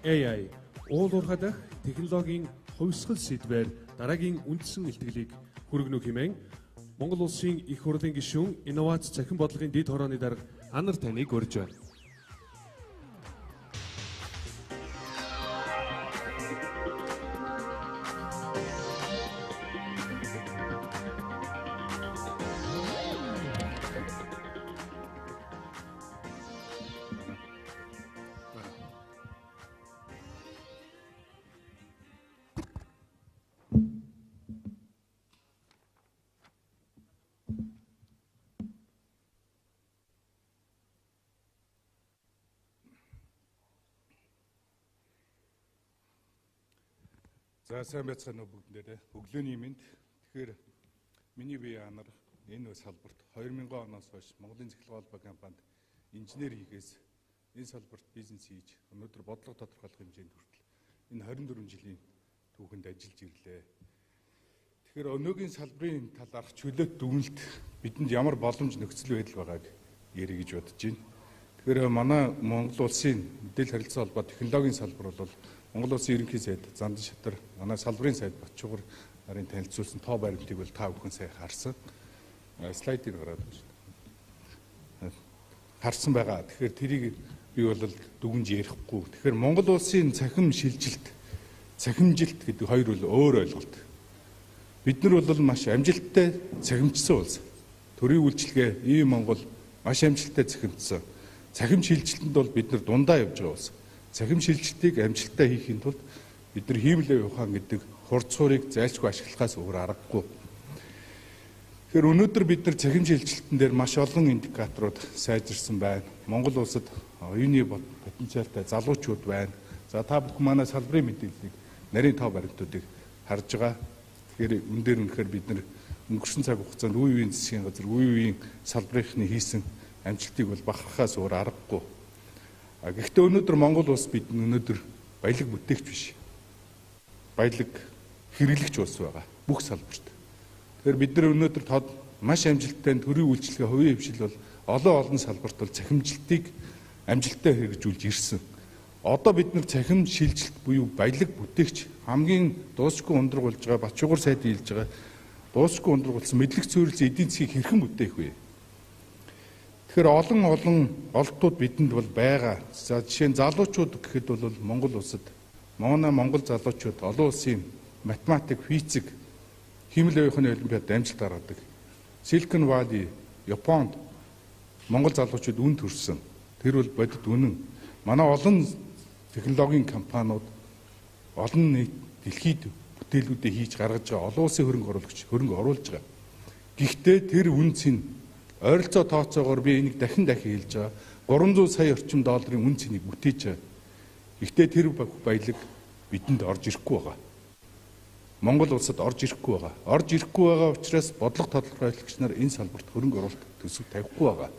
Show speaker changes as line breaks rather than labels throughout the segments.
AI уул уурхай дахь технологийн хувьсгал сэдвээр дараагийн үндсэн илтгэлийг хүргэнэ хэмээн Монгол Улсын Их Хурлын гишүүн, инновац цахим бодлогын дэд хорооны дарга Анар таныг урьж байна.
За сайн байцгаана уу бүгдээрээ. Өглөөний мэнд. Тэгэхээр миний бие Анар энэ салбарт 2000 оноос хойш Монголын цахилгаан холбоо компанид инженер хийгээс энэ салбарт бизнес хийж өнөөдөр бодлого тодорхойлох хэмжээнд хүртэл энэ 24 жилийн түүхэнд ажиллаж ирлээ. Тэгэхээр өнөөгийн салбарын талаарх чөлөөт дүгнэлт бидэнд ямар боломж нөхцөл байдал байгааг ярих гэж бодож байна. Тэгэхээр манай Монгол улсын мэдээлэл харилцаа холбоо технологийн салбар бол Монгол Улсын ерөнхий сайд Зандан Шатар, манай салбарын сайд Батчуугар нарын танилцуулсан тоо баримтыг бол та бүхэн сайн харсан. Слайдыг гаргаад байна шүү дээ. Харсан байгаа. Тэгэхээр тэрийг би бол дүгнж ярихгүй. Тэгэхээр Монгол Улсын цахим шилжилт, цахимжилт гэдэг хоёр бол өөр ойлголт. Бид нар бол маш амжилттай цахимжсан улс. Төрийн үйлчилгээ ийм Монгол маш амжилттай цахимжсан. Цахим шилжилтэнд бол бид нар дундаа явж байгаа улс. Цахим шилжилтийг амжилттай хийхийн тулд бид нар хиймэл оюун ухаан гэдэг хурц суурийг зайлшгүй ашиглахаас өөр аргагүй. Тэгэхээр өнөөдөр бид нар цахим шилжилтэн дээр маш олон индикаторууд сайжирсан байна. Монгол улсад оюуны потенциалтай залуучууд байна. За та бүхэн манай салбарын мэдээллийг нарийн тоо баримтуудыг харж байгаа. Тэгэхээр үн дээр үнэхээр бид нар өнгөрсөн цаг хугацаанд үе үеийн засгийн газар, үе үеийн салбарынхны хийсэн амжилтыг бол бахархаас өөр аргагүй. Гэхдээ өнөөдөр Монгол улс бид өнөөдөр баялаг бүтээгч биш. Баялаг хэрэглэгч улс байгаа бүх салбарт. Тэгэхээр бид нар өнөөдөр тод маш амжилттай төрийн үйлчилгээ, хувийн хвшил бол олон олон салбарт бол цахимжилтыг амжилттай хэрэгжүүлж ирсэн. Одоо бид нар цахим шилжилт буюу баялаг бүтээгч хамгийн дуусгүй ундраг болж байгаа, Батчуугар сайд хэлж байгаа дуусгүй ундраг болсон мэдлэг суурилсан эдийн засгийг хэрхэн бүтээх вэ? Тэгэхээр олон олон олдтууд бидэнд бол байгаа. За жишээ нь залуучууд гэхэд бол Монгол улсад манай Монгол залуучууд олон улсын математик, физик, хиймэл оюун ухааны олимпиадад амжилт гаргадаг. Silicon Valley, Японд Монгол залуучууд үн төрсөн. Тэр бол бодит үнэн. Манай олон технологийн компаниуд олон нийт дэлхийд бүтээлүүдээ хийж гаргаж байгаа. Олон улсын хөрөнгө оруулагч хөрөнгө оруулж байгаа. Гэхдээ тэр үн цэн ойролцоо тооцоогоор би энийг дахин дахин хэлж байгаа. 300 сая орчим долларын үн цэнийг бүтээж байгаа. Гэхдээ тэр баялаг бидэнд орж ирэхгүй байгаа. Монгол улсад орж ирэхгүй байгаа. Орж ирэхгүй байгаа учраас бодлого тодорхойлогч нар энэ салбарт хөрөнгө оруулалт төсөв тавихгүй байгаа.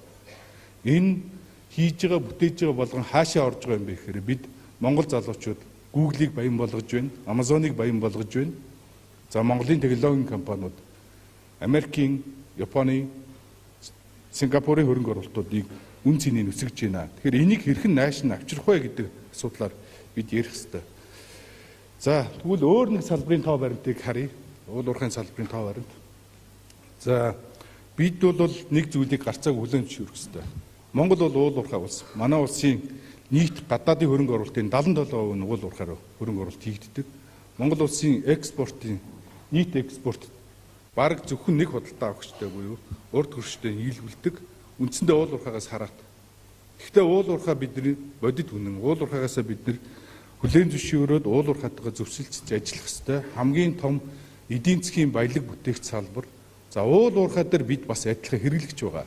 Энэ хийж байгаа бүтээж байгаа болгон хаашаа орж байгаа юм бэ гэхээр бид Монгол залуучууд Google-ийг баян болгож байна, Amazon-ыг баян болгож байна. За Монголын технологийн компаниуд Америкийн, Японы, Сингапурын хөрөнгө оруулалтуудыг үн цэнийг өсгөж байна. Тэгэхээр энийг хэрхэн нааш нь авчрах вэ гэдэг асуудлаар бид ярих хэрэгтэй. За тэгвэл өөр нэг салбарын тоо баримтыг харъя. Уул уурхайн салбарын тоо баримт. За бид бол нэг зүйлийг гарцааг хүлээн зөвшөөрөх хэрэгтэй. Монгол бол уул уурхай улс. Манай улсын нийт гадаадын хөрөнгө оруулалтын 77% нь уул уурхайр хөрөнгө оруулалт хийгддэг. Монгол улсын экспортын нийт экспорт бараг зөвхөн нэг худалдаа авахчтай буюу урд хөрштэй нийлүүлдэг. Үндсэндээ уул уурхайгаас хараат. Гэхдээ уул уурхай бидний бодит үнэн. Уул уурхайгаасаа бид нар хүлээн зөвшөөрөөд уул уурхайтайгаа зөвсөлж ажиллах ёстой. Хамгийн том эдийн засгийн баялаг бүтээгч салбар. За уул уурхай дээр бид бас адилхан хэрэглэгч байгаа.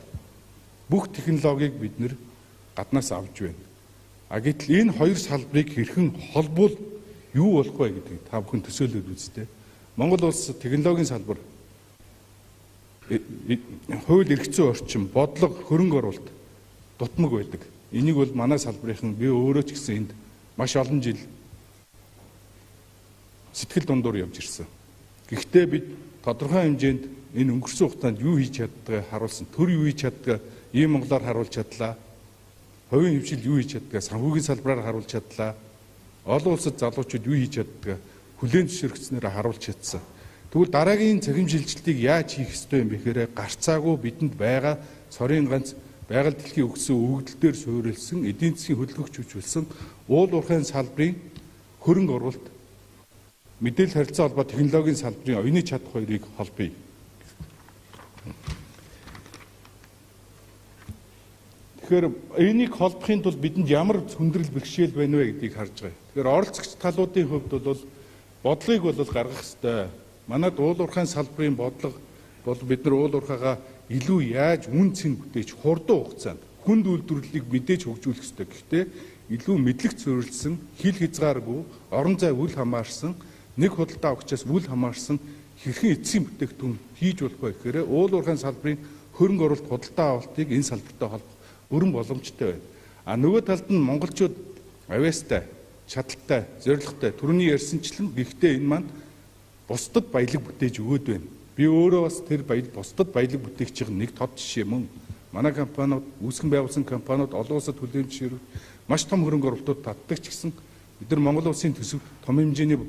Бүх технологиг бид нар гаднаас авч байна. А гэтэл энэ хоёр салбарыг хэрхэн холбуул юу болох вэ гэдгийг та бүхэн төсөөлөд үзтээ. Монгол улс технологийн салбар хууль эрх зүйн орчин, бодлого, хөрөнгө оруулалт дутмаг байдаг. Энийг бол манай салбарынхан би өөрөө ч гэсэн энд маш олон жил сэтгэл дундуур явж ирсэн. Гэхдээ бид тодорхой хэмжээнд энэ өнгөрсөн хугацаанд юу хийж чаддгаа харуулсан, төр юу хийж чаддгаа ийм Монголоор харуулж чадлаа. Хувийн хвшил юу хийж чаддгаа санхүүгийн салбараар харуулж чадлаа. Олон улсад залуучууд юу хийж чаддгаа хүлээн зөвшөөрөгдснөөр харуулж чадсан. Тэгвэл дараагийн цахим шилжилтийг яаж хийх ёстой юм бэ гэхээр гарцаагүй бидэнд байгаа цорын ганц байгаль дэлхийн өгсөн өгөгдөл дээр суурилсан эдийн засгийн хөдөлгөгч хүч болсон уул уурхайн салбарын хөрөнгө оруулалт, мэдээлэл харилцаа холбоо технологийн салбарын оюуны чадах хоёрыг холбоё. Тэгэхээр энийг холбохын тулд бидэнд ямар хүндрэл бэрхшээл байна вэ гэдгийг харж байгаа. Тэгэхээр оролцогч талуудын хувьд бол бодлогыг бол гаргах ёстой. Манад уул уурхайн салбарын бодлого бол бид нар уул уурхайгаа илүү яаж үн цэн бүтээж хурдан хугацаанд хүнд үйлдвэрлэлийг мэдээж хөгжүүлэх ёстой. Гэхдээ илүү мэдлэг суурилсан, хил хязгааргүй, орон зай үл хамаарсан, нэг худалдаа авахчаас үл хамаарсан хэрхэн эцсийн бүтээгдэхүүн хийж болох вэ гэхээр уул уурхайн салбарын хөрөнгө оруулалт, худалдаа авалтыг энэ салбартай холбох бүрэн боломжтой байна. А нөгөө талд нь монголчууд авьяастай, чадaltaй, зорилготой, түрүүний ярьсанчлан гэхдээ энэ маань бусдад баялаг бүтээж өгөөд байна. Би өөрөө бас тэр баял бусдад баялаг бүтээгчийн нэг тод жишээ мөн. Манай компаниуд, үүсгэн байгуулсан компаниуд олон улсад хүлээн зөвшөөрөх маш том хөрөнгө оруулалтууд татдаг ч гэсэн бид нар Монгол улсын төсөв том хэмжээний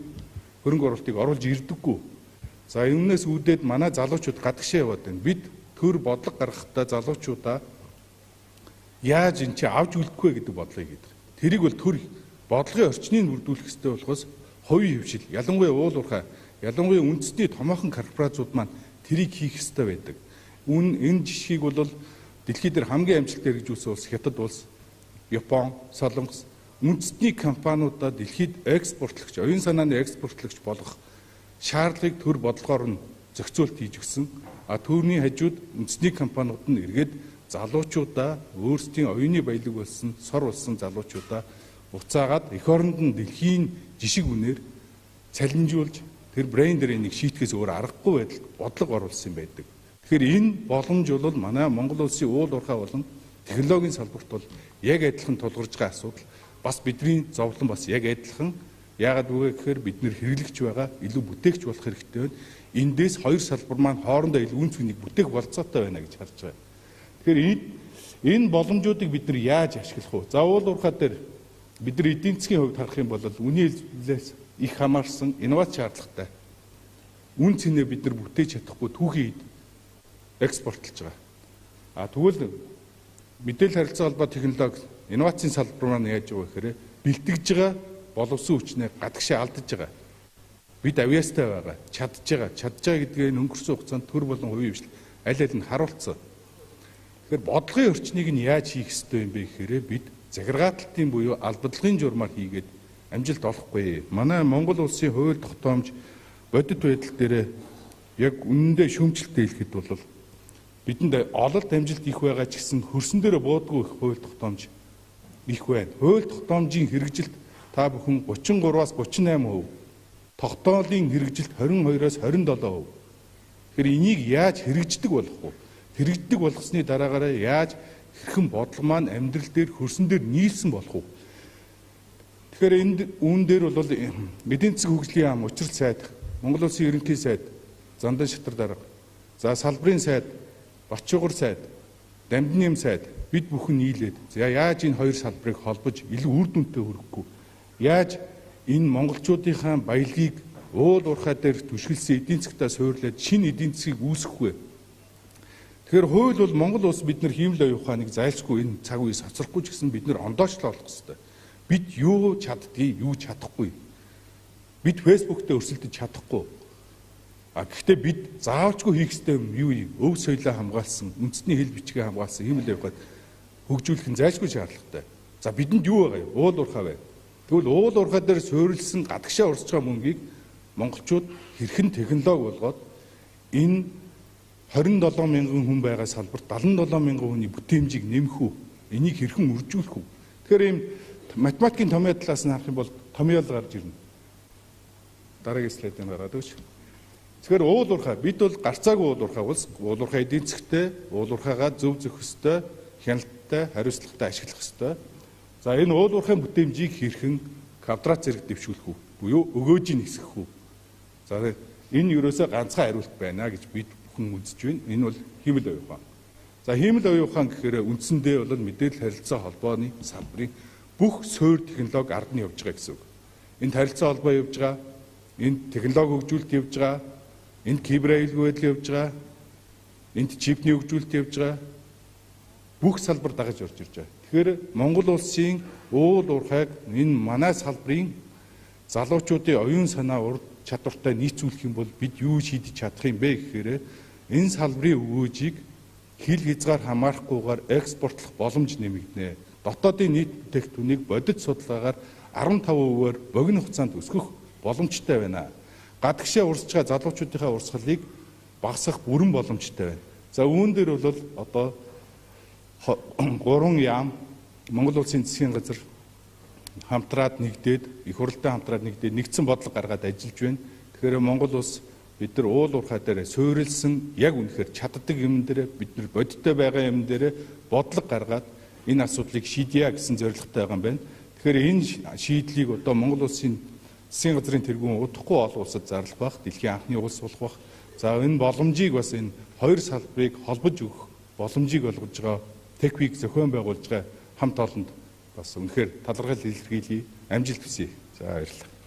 хөрөнгө оруулалтыг оруулж ирдэггүй. За үүнээс үүдээд манай залуучууд гадагшаа яваад байна. Бид төр бодлого гаргахдаа залуучуудаа яаж эн чи авч үлдэхгүй гэдэг бодлогыг хийдэг. Тэрийг бол төр бодлогын орчныг бүрдүүлэх ёстой болохоос хувийн хвшил, ялангуяа уул уурхай, ялангуяа үндэсний томоохон корпорациуд маань тэрийг хийх ёстой байдаг. Энэ жишгийг бол дэлхий дээр хамгийн амжилттай хэрэгжүүлсэн улс Хятад улс, Япон, Солонгос үндэсний компаниудаа дэлхийд экспортлогч, оюун санааны экспортлогч болгох шаардлагыг төр бодлогоор нь зохицуулт хийж өгсөн. А түүний хажууд үндэсний компаниуд нь эргээд залуучуудаа өөрсдийн оюуны баялаг болсон, сор болсон залуучуудаа буцаагаад эх оронд нь дэлхийн жишиг үнээр цалинжуулж тэр брендэр энийг шийтгэхээс өөр аргагүй байдалд бодлого оруулсан байдаг. Тэгэхээр энэ боломж бол манай Монгол улсын уул уурхай болон технологийн салбарт бол яг адилхан тулгарч байгаа асуудал. Бас бидний зовлон бас яг адилхан. Яагаад вэ гэхээр бид нэр хэрэглэгч байгаа, илүү бүтээгч болох хэрэгтэй байна. Эндээс хоёр салбар маань хоорондоо илүү үн цэнийг бүтээх болцоотой байна гэж харж байгаа. Тэгэхээр энэ боломжуудыг бид нар яаж ашиглах вэ? За уул уурхай дээр бид нар эдийн засгийн хувьд харах юм бол үнийн хэлбэлээс их хамаарсан инновац шаардлагатай. Үн цэнээ бид нар бүтээж чадахгүй түүхийн хэд экспортлж байгаа. А тэгвэл мэдээлэл харилцаа холбоо технологи инновацийн салбар маань яаж байгаа гэхээр бэлтгэж байгаа боловсон хүчнээ гадагшаа алдаж байгаа. Бид авьяастай байгаа, чадж байгаа. Чадж байгаа гэдгээ өнгөрсөн хугацаанд төр болон хувийн хвшил аль аль нь харуулсан. Тэгэхээр бодлогын орчныг нь яаж хийх ёстой юм бэ гэхээр бид захиргааталтын буюу албадлагын журмаар хийгээд амжилт олохгүй. Манай Монгол улсын хууль тогтоомж бодит байдал дээр яг үнэндээ шүүмжлэлтэй хэлэхэд бол бидэнд ололт амжилт их байгаа ч гэсэн хөрсөн дээр буудгүй их хууль тогтоомж их байна. Хууль тогтоомжийн хэрэгжилт та бүхэн 33-аас 38%, тогтоолын хэрэгжилт 22-оос 27%. Тэгэхээр энийг яаж хэрэгждэг болох вэ? Хэрэгждэг болгосны дараагаараа яаж хэрхэн бодлого маань амьдрал дээр хөрсөн дээр нийлсэн болох вэ? Тэгэхээр энд үүн дээр бол эдийн засгийн хөгжлийн яам, учрал сайд, Монгол улсын ерөнхий сайд, Зандан шатар дарга, за салбарын сайд, Батчуугар сайд, Дамдинэм сайд бид бүхэн нийлээд за яаж энэ хоёр салбарыг холбож илүү үр дүнтэй хүргэхгүй, яаж энэ монголчуудынхаа баялагийг уул уурхай дээр түшгэлсэн эдийн засгтаа суурлаад шинэ эдийн засгийг үүсгэх вэ? Тэгэхээр хууль бол Монгол улс бид нар хиймэл оюун ухааныг зайлшгүй энэ цаг үе хоцрохгүй ч гэсэн бид нар ондоочлоо болох ёстой. Бид юу чаддгийг, юу чадахгүй. Бид Facebook дээр өрсөлдөж чадахгүй. А гэхдээ бид заавчгүй хийх ёстой юм юу юм? Өв соёлоо хамгаалсан, үндэсний хэл бичгээ хамгаалсан хиймэл оюун ухаанд хөгжүүлэх нь зайлшгүй шаардлагатай. За бидэнд юу байгаа юм? Уул уурхай байна. Тэгвэл уул уурхай дээр суурилсан гадагшаа урсж байгаа мөнгийг монголчууд хэрхэн технологи болгоод энэ 27 мянган хүн байгаа салбарт 77 мянган хүний бүтээмжийг нэмэх үү? Энийг хэрхэн үржүүлэх үү? Тэгэхээр ийм математикийн томьёо талаас нь харах юм бол томьёол гарч ирнэ. Дараагийн слайдыг гаргаад өгч. Тэгэхээр уул уурхай бид бол гарцаагүй уул уурхай улс, уул уурхай эдийн засгтай, уул уурхайгаа зөв зохистой, хяналттай, хариуцлагатай ашиглах ёстой. За энэ уул уурхайн бүтээмжийг хэрхэн квадрат зэрэг дэвшүүлэх үү? Буюу өгөөжийг нисгэх үү? За энэ ерөөсөө ганцхан хариулт байна гэж бид бүхэн үзэж байна. Энэ бол хиймэл оюун ухаан. За хиймэл оюун ухаан гэхээр үндсэндээ бол мэдээлэл харилцаа холбооны салбарын бүх суур технологи ард нь явж байгаа гэсэн үг. Энд харилцаа холбоо явж байгаа, энд технологи хөгжүүлэлт явж байгаа, энд кибер аюулгүй байдал явж байгаа, энд чипний хөгжүүлэлт явж байгаа. Бүх салбар дагаж орж ирж байгаа. Тэгэхээр Монгол улсын уул уурхайг энэ манай салбарын залуучуудын оюун санаа урд чадвартай нийцүүлэх юм бол бид юу шийдэж чадах юм бэ гэхээр энэ салбарын өгөөжийг хил хязгаар хамаарахгүйгээр экспортлох боломж нэмэгдэнэ. Дотоодын нийт бүтээгдэхүүнийг бодит судалгаагаар 15%-аар богино хугацаанд өсгөх боломжтой байна. Гадагшаа урсж байгаа залуучуудынхаа урсгалыг багасгах бүрэн боломжтой байна. За үүн дээр бол одоо 3 яам Монгол улсын засгийн газар хамтраад нэгдээд, их хурлтай хамтраад нэгдээд нэгдсэн бодлого гаргаад ажиллаж байна. Тэгэхээр Монгол улс бид нар уул уурхай дээр суурилсан яг үнэхээр чаддаг юм дээр бид нар бодиттой байгаа юм дээр бодлого гаргаад энэ асуудлыг шийдье гэсэн зорилготой байгаа юм байна. Тэгэхээр энэ шийдлийг одоо Монгол улсын засгийн газрын тэргүүн удахгүй олон улсад зарлах байх, дэлхийн анхны улс болох байх. За энэ боломжийг бас энэ хоёр салбарыг холбож өгөх боломжийг олгож байгаа Tech Week зохион байгуулж байгаа хамт олонд бас үнэхээр талархал илэрхийлье, амжилт хүсье. За баярлалаа.